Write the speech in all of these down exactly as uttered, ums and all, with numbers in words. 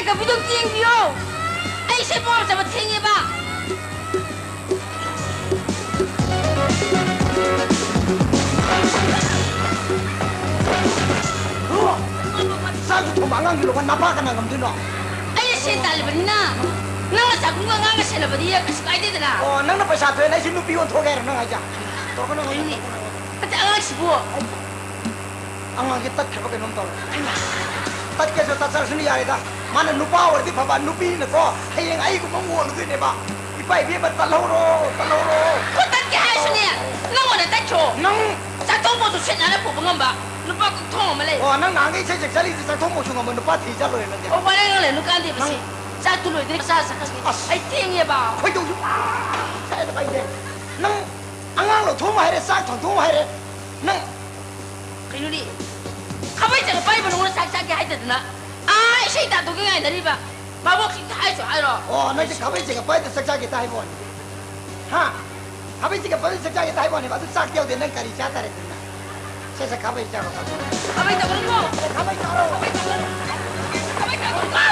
ꯀꯕꯤꯗꯨ ꯌꯦꯡꯕꯤꯌꯣ꯫ ꯑꯩꯁꯦ ꯄꯣꯠ ꯑꯃ ꯆꯠꯄ ꯊꯦꯡꯉꯦꯕ꯫ ꯆꯥꯛꯁꯨ ꯊꯣꯡꯕ ꯑꯉꯥꯡꯒꯤ ꯂꯣꯛꯄ ꯅꯄꯥ ꯀꯅꯥ ꯉꯝꯗꯣꯏꯅꯣ? ꯑꯩꯅ ꯁꯦꯟ ꯇꯥꯜꯂꯤꯕꯅꯤꯅ ꯅꯪꯅ ꯆꯥꯛꯈꯨꯝꯒ ꯑꯉꯥꯡꯒ ꯁꯦꯟꯅꯕꯗꯤ ꯀꯩꯁꯨ ꯀꯥꯏꯗꯦꯗꯅ꯫ ꯑꯣ, ꯅꯪꯅ ꯄꯩꯁꯥ ꯊꯣꯛꯑꯦꯅ ꯑꯩꯁꯦ ꯅꯨꯄꯤ ꯑꯣꯟꯊꯣꯛꯀꯦ ꯍꯥꯏꯔꯣ ꯅꯪ ꯍꯥꯏꯁꯦ? ꯇꯧꯔꯛꯀꯅꯨ, ꯇꯧꯔꯛꯀꯅꯨ꯫ ꯅꯠꯇꯦ, ꯑꯉꯥꯡꯁꯤꯕꯨ꯫ ꯑꯉꯥꯡꯁꯦ ꯇꯠꯈ꯭ꯔꯕ ꯀꯩꯅꯣꯝ ꯇꯧꯔꯦ꯫ ꯇꯠꯀꯦꯁꯨ ꯇꯠꯆꯔꯁꯅꯨ ꯌꯥꯔꯦꯗ꯫ ꯃꯥꯅ ꯅꯨꯄꯥ ꯑꯣꯏꯔꯗꯤ ꯐꯕ, ꯅꯨꯄꯤꯅꯀꯣ ꯍꯌꯦꯡ ꯑꯩꯒꯨꯝꯕ ꯑꯃ ꯑꯣꯜꯂꯨꯗꯣꯏꯅꯦꯕ꯫ ꯏꯄꯥ ꯏꯕꯦꯝꯃ, ꯇꯠꯍꯧꯔꯣ, ꯇꯠꯍꯧꯔꯣ꯫ ꯈꯨꯠ ꯇꯠꯀꯦ ꯍꯥꯏꯔꯁꯨꯅꯦ, ꯅꯪꯉꯣꯟꯗ ꯇꯠꯈ꯭ꯔꯣ꯫ ꯅꯪ ꯆꯥꯛꯊꯣꯡ ꯄꯣꯠꯁꯨ ꯁꯤꯠ ꯅꯥꯟꯅ ꯄꯨꯕ ꯉꯝꯕ ꯅꯨꯄꯥ ꯀꯣꯛꯊꯣꯡ ꯑꯃ ꯂꯩ꯫ ꯑꯣ, ꯅꯪ ꯅꯍꯥꯟꯒꯩ ꯏꯁꯩ ꯁꯛ ꯆꯠꯂꯤꯗꯨ ꯆꯥꯛꯊꯣꯡ ꯄꯣꯠꯁꯨ ꯉꯝꯕ ꯅꯨꯄꯥ ꯊꯤ ꯆꯠꯂꯣꯏꯔꯦ ꯅꯪꯗꯤ꯫ ꯑꯣ, ꯋꯥꯔꯦ ꯉꯥꯡꯂꯦ, ꯅꯨꯀꯥꯟꯗꯦꯕꯁꯤ꯫ ꯅꯪ ꯆꯥꯛꯇꯨ ꯂꯣꯏꯗ꯭ꯔꯤ, ꯃꯆꯥ ꯆꯠꯈ꯭ꯔꯒꯦ꯫ ꯑꯁ꯫ ꯑꯩ ꯊꯦꯡꯉꯦꯕ꯫ ꯈꯣꯏꯗꯧꯁꯨ ꯁꯥꯏꯗ ꯀꯥꯏꯗꯦ꯫ ꯅꯪ ꯑꯉꯥꯡ ꯂꯧꯊꯣꯛꯑꯝꯃꯣ ꯍꯥꯏꯔꯦ, ꯆꯥꯛ ꯊꯣꯡꯗꯣꯛꯑꯝꯃꯣ ꯍꯥꯏꯔꯦ꯫ ꯅꯪ ꯀꯩꯅꯣꯅꯦ? ꯈꯥꯕꯩ ꯆꯠꯂ ꯄꯥꯏꯕ ꯅꯉꯣꯟꯗ ꯆꯥꯛ ꯆꯥꯒꯦ ꯍꯥꯏꯗꯗꯅ? ꯑꯥ, ꯏꯁꯩ ꯇꯥꯗꯧꯒꯤ ꯉꯥꯏꯅꯔꯤꯕ꯫ ꯃꯕꯣꯛꯁꯤ ꯍꯥꯏꯁꯨ ꯍꯥꯏꯔꯣ꯫ ꯑꯣ, ꯅꯪꯁꯦ ꯈꯥꯕꯩ ꯆꯦꯒ ꯄꯥꯏꯗ ꯆꯥꯛ ꯆꯥꯒꯦ ꯇ ꯍꯥꯏꯕ ꯋꯥꯅꯤ꯫ ꯍꯥ? ꯈꯥꯕꯩ ꯆꯦꯒ ꯄꯥꯏꯗ ꯆꯥꯛ ꯆꯥꯒꯦ ꯇ ꯍꯥꯏꯕ ꯋꯥꯅꯦꯕ꯫ ꯑꯗꯨ ꯆꯥꯛꯇꯤ ꯌꯥꯎꯗꯦ, ꯅꯪ ꯀꯔꯤ ꯆꯥ ꯇꯥꯔꯦ ꯑꯗꯨꯅ? ꯁꯦ, ꯁꯦ, ꯈꯥꯕꯩ ꯆꯥꯔꯣ, ꯈꯥꯕꯩ꯫ ꯈꯥꯕꯩ ꯇꯧꯒꯅꯨꯀꯣ꯫ ꯈꯥꯕꯩ ꯆꯥꯔꯣ꯫ ꯈꯥꯕꯩ ꯇꯧꯒꯅꯨ꯫ ꯈꯥꯕꯩ ꯇꯧꯒꯅꯨꯀꯣ꯫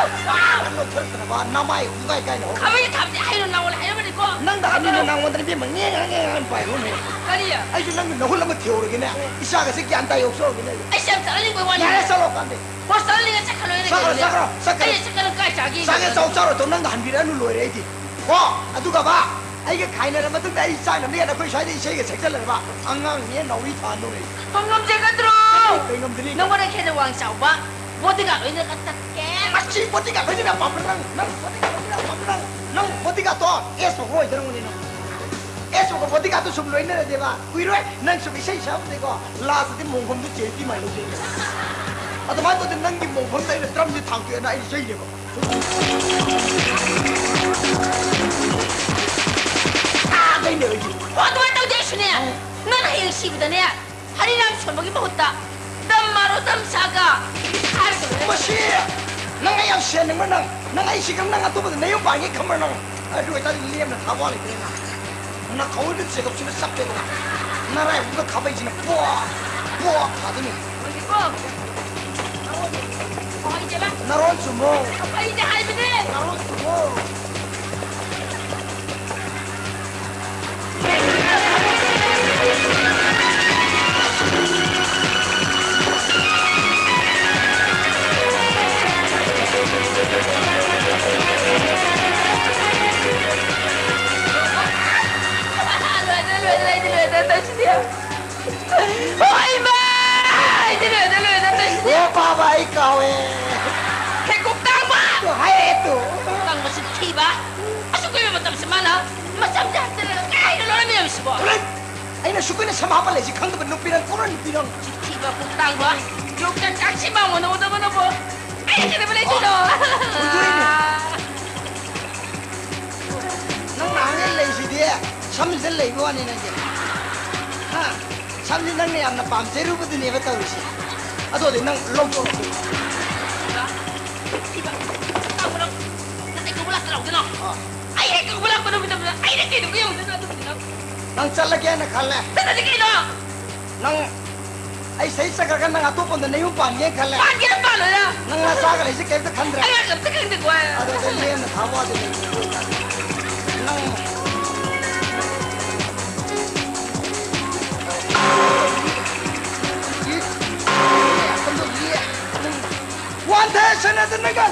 ꯅꯪ ꯂꯧꯊꯣꯔꯛꯇꯅꯕ ꯅꯃꯥꯏ ꯍꯨꯒꯥꯏ ꯀꯥꯏꯅ ꯍꯧ-꯫ ꯈꯥꯕꯩ ꯊꯥꯕꯁꯦ ꯍꯩꯔꯣ ꯅꯪꯉꯣꯟꯗ ꯍꯩꯔꯝꯃꯅꯤꯀꯣ꯫ ꯅꯪꯗ ꯍꯥꯏꯕꯅꯤꯅ ꯅꯪꯉꯣꯟꯗ ꯏꯕꯦꯝꯃ ꯉꯦꯡ ꯉꯥꯡ ꯉꯦꯡ ꯉꯥꯡ ꯄꯥꯏꯔꯨꯅꯦ꯫ ꯀꯔꯤ? ꯑꯩꯁꯨ ꯅꯪꯒꯤ ꯅꯍꯨꯠ ꯑꯃ ꯊꯤꯍꯧꯔꯒꯦꯅꯦ꯫ ꯏꯆꯥꯒꯁꯦ ꯒ꯭ꯌꯥꯟ ꯇꯥ ꯌꯧꯆꯧꯔꯒꯦꯅꯦ ꯑꯩ꯫ ꯑꯩꯁꯦ ꯌꯥꯝ ꯆꯠꯍꯟꯅꯤꯡꯕꯩ ꯋꯥꯅꯤ꯫ ꯌꯥꯔꯦ, ꯆꯠꯂꯣ ꯀꯥꯟꯗꯦ꯫ ꯍꯣꯁꯇꯦꯜꯗꯒ ꯆꯠꯈ꯭ꯔ ꯂꯣꯏꯔꯦ ꯆꯠꯈ꯭ꯔꯣ, ꯀꯩꯅꯣꯅꯦ꯫ ꯆꯠꯈ꯭ꯔꯣ, ꯆꯠꯈ꯭ꯔꯣ꯫ ꯑꯩ ꯆꯠꯈ꯭ꯔ ꯀꯥꯏ ꯆꯥꯒꯦ? ꯆꯥꯒꯦ ꯆꯥꯎ, ꯆꯥꯔꯣ ꯆꯥꯎ, ꯅꯪꯅ ꯍꯟꯕꯤꯔꯛꯑꯅꯨ ꯂꯣꯏꯔꯦ ꯑꯩꯗꯤ꯫ ꯀꯣ? ꯑꯗꯨꯒ ꯕꯥ, ꯑꯩꯒ ꯈꯥꯏꯅꯔ ꯃꯇꯨꯡꯗ ꯑꯩ ꯆꯥꯛ ꯅꯝꯅꯦꯅ ꯑꯩꯈꯣꯏ ꯁ꯭ꯋꯥꯏꯗ ꯏꯁꯩꯒ ꯁꯛꯆꯜꯂꯒ ꯕꯥ, ꯑꯉꯥꯡꯅꯦ ꯅꯥꯎꯔꯤ ꯊꯥꯟꯗꯧꯔꯦ꯫ ꯄꯪ ꯉꯝꯖꯒꯗ꯭ꯔꯣ? ꯀꯩ ꯉꯝꯗꯅꯤ? ꯅꯪꯉꯣꯟꯗ ꯍꯦꯟꯅ ꯋꯥꯡ ꯆꯥꯎꯕ ꯕꯣꯗꯤꯒꯥꯔꯗ ꯑꯣꯏꯅ ꯀꯠꯇꯠꯀꯦ꯫ ꯃꯁꯤ ꯕꯣꯗꯤꯒꯥꯔꯗ ꯑꯣꯏꯅ ꯄꯥꯝꯕ꯭ꯔꯥ ꯅꯪ? ꯅꯪ ꯕꯣꯗꯤꯒꯥꯔꯗ ꯑꯣꯏꯅ ꯄꯥꯝꯕ꯭ꯔꯥ ꯅꯪ? ꯅꯪ ꯕꯣꯗꯤꯒꯥꯔꯗꯇꯣ ꯑꯦꯁ ꯑꯣꯏꯔꯝꯒꯅꯤ ꯅꯪ꯫ ꯑꯦꯁ ꯑꯣꯒ ꯕꯣꯗꯤꯒꯥꯔꯗꯇꯣ ꯁꯨꯝ ꯂꯣꯏꯅꯔꯗꯤꯕ, ꯀꯨꯏꯔꯣꯏ ꯅꯪ ꯁꯨꯝ ꯏꯁꯩ ꯁꯛꯑꯝꯕꯗꯒꯤꯀꯣ ꯂꯥꯁꯇꯗꯤ ꯃꯣꯡꯐꯝꯗꯨ ꯆꯦꯟꯇꯤ ꯃꯥꯏ ꯂꯧꯖꯩꯅꯦ꯫ ꯑꯗꯨꯃꯥꯏꯅ ꯇꯧꯗꯅ ꯅꯪꯒꯤ ꯃꯣꯡꯐꯝꯗ ꯑꯩꯅ ꯗ꯭ꯔꯝꯁꯦ ꯊꯥꯡꯇꯣꯛꯑꯦꯅ ꯑꯩꯅ ꯆꯩꯅꯦꯕ꯫ ꯇꯥꯗꯣꯏꯅꯦ ꯑꯩꯗꯤ꯫ ꯑꯣ, ꯑꯗꯨꯃꯥꯏꯅ ꯇꯧꯗꯦ ꯑꯩꯁꯨꯅꯦ꯫ ꯑꯧ꯫ ꯅꯪꯅ ꯍꯌꯦꯡ ꯁꯤꯕꯗꯅꯦ, ꯍꯔꯤꯅꯥꯝ ꯁꯣꯟꯕꯒꯤ ꯃꯍꯨꯠꯇ ꯗꯝ ꯃꯥꯔꯣ ꯗꯝ ꯁꯥꯒ ꯍꯥꯏꯔꯒ ꯂꯣꯏꯔꯦ꯫ ꯃꯁꯤ ꯅꯪ ꯑꯩ ꯌꯥꯝ ꯁꯦꯟꯅꯤꯡꯕ꯭ꯔꯥ ꯅꯪ? ꯅꯪ ꯑꯩ ꯁꯤꯒ ꯅꯪ ꯑꯇꯣꯞꯄꯗ ꯅꯌꯨꯝ ꯄꯥꯟꯒꯦ ꯈꯟꯕ꯭ꯔꯥ ꯅꯪ? ꯑꯗꯨ ꯑꯣꯏꯇꯥꯔꯗꯤ ꯂꯦꯝꯅ ꯊꯥꯕ ꯋꯥ ꯂꯩꯇ꯭ꯔꯦ ꯅꯪ꯫ ꯅꯈꯧꯗ ꯆꯦꯒꯞꯁꯤꯅ ꯆꯞꯄꯦꯗꯅ꯫ ꯅꯔꯥꯏꯕꯛꯇ ꯈꯥꯕꯩꯁꯤꯅ ꯄꯣꯛ ꯄꯣꯛ ꯊꯥꯗꯣꯏꯅꯤ꯫ ꯍꯧꯖꯤꯛꯀꯣ, ꯅꯉꯣꯟꯗ ꯀꯃꯥꯏꯅ ꯇꯧꯕ? ꯅꯔꯣꯟ ꯆꯨꯝꯃꯣ꯫ ꯑꯩꯗꯤ ꯍꯥꯏꯕꯅꯦ꯫ ꯅꯔꯣꯟ ꯆꯨꯝꯃꯣ꯫ ꯂꯣꯏꯔꯦ, ꯂꯣꯏꯔꯦ, ꯑꯩꯗꯤ ꯂꯣꯏꯔꯦ, ꯇꯧꯔꯤꯁꯤꯗꯤ꯫ ꯍꯣꯏ, ꯏꯃꯥ! ꯑꯩꯗꯤ ꯂꯣꯏꯔꯦ, ꯂꯣꯏꯔꯦ, ꯇꯧꯔꯤꯁꯤꯗꯤ꯫ ꯑꯣ, ꯄꯥꯕ, ꯑꯩ ꯀꯥꯎꯋꯦ꯫ ꯍꯦ, ꯀꯣꯛꯇꯥꯡꯕ! ꯇꯨ, ꯍꯥꯏꯔꯛꯑꯦ ꯇꯨ꯫ ꯀꯣꯛꯇꯥꯡꯕ ꯃꯆꯤꯟ ꯊꯤꯕ꯫ ꯑꯁꯨꯛ ꯀꯨꯏꯕ ꯃꯇꯝꯁꯤ ꯃꯥꯅ ꯃꯆꯝꯁꯦ ꯍꯥꯞꯆꯤꯜꯂꯒ ꯀꯥꯏꯗ ꯂꯣꯏꯔꯝꯃꯤꯅꯣ ꯁꯤꯕꯣ? ꯊꯣꯏ! ꯑꯩꯅ ꯑꯁꯨꯛ ꯀꯨꯏꯅ ꯁꯝ ꯍꯥꯞꯄ ꯂꯩꯁꯤ ꯈꯪꯗꯕ ꯅꯨꯄꯤ ꯅꯪ ꯀꯣꯛꯅ ꯅꯨꯄꯤ ꯅꯪ꯫ ꯃꯆꯤꯟ ꯊꯤꯕ, ꯀꯣꯛꯇꯥꯡꯕ꯫ ꯌꯣꯡꯆꯥꯛ ꯀꯥꯛꯁꯤ ꯃꯥꯡꯕꯅ ꯎꯗꯕꯅꯕꯨ꯫ ꯑꯩꯅ ꯀꯩꯗꯧꯕ ꯂꯩꯗꯣꯏꯅꯣ? ꯑꯣ, ꯎꯗꯣꯏꯅꯦ꯫ ꯅꯪ ꯅꯍꯥꯟꯒꯩ ꯂꯩꯁꯤꯗꯤ ꯁꯝꯁꯤꯗ ꯂꯩꯕ ꯋꯥꯅꯤ ꯅꯪꯗꯤ꯫ ꯍꯥ? ꯁꯝꯁꯤ ꯅꯪꯅ ꯌꯥꯝꯅ ꯄꯥꯝꯖꯔꯨꯕꯗꯨꯅꯦꯕ ꯇꯧꯔꯤꯁꯦ꯫ ꯑꯗꯨꯗꯤ ꯅꯪ ꯂꯧꯊꯣꯛꯑꯣ꯫ ꯅꯪ ꯑꯩ ꯀꯧꯕ ꯂꯥꯛꯇ ꯂꯥꯎꯗꯣꯏꯅꯣ? ꯑꯥ꯫ ꯑꯩ ꯍꯦꯛ ꯀꯧꯕ ꯂꯥꯛꯄ ꯅꯨꯃꯤꯠꯇꯨꯗ ꯑꯩꯅ ꯀꯩꯗꯧꯕ ꯌꯦꯡꯉꯨꯗꯣꯏꯅꯣ ꯑꯗꯨꯕꯨꯗꯤ ꯅꯪ? ꯅꯪ ꯆꯠꯂꯒꯦꯅ ꯈꯜꯂꯦ꯫ ꯆꯠꯇ꯭ꯔꯗꯤ ꯀꯩꯅꯣ? ꯅꯪ ꯑꯩ ꯁꯤꯗꯩ ꯆꯠꯈ꯭ꯔꯒ ꯅꯪ ꯑꯇꯣꯞꯄ ꯑꯝꯗ ꯅꯌꯨꯝ ꯄꯥꯟꯒꯦꯅ ꯈꯜꯂꯦ? ꯄꯥꯟꯒꯦꯔꯥ ꯄꯥꯜꯂꯣꯏꯔꯥ? ꯅꯪ ꯅꯆꯥꯒ ꯂꯩꯁꯦ ꯀꯩꯝꯇ ꯈꯟꯗ꯭ꯔꯦ? ꯑꯩ ꯑꯝꯇ ꯈꯟꯗꯦꯀꯣ꯫ ꯑꯗꯨꯗ ꯂꯦꯝꯅ ꯊꯥꯕ ꯋꯥꯗꯤ ꯂꯩꯇꯦ꯫ ꯅꯪ ꯋꯥꯟ ꯊꯥꯏ ꯁꯅꯗꯅꯒ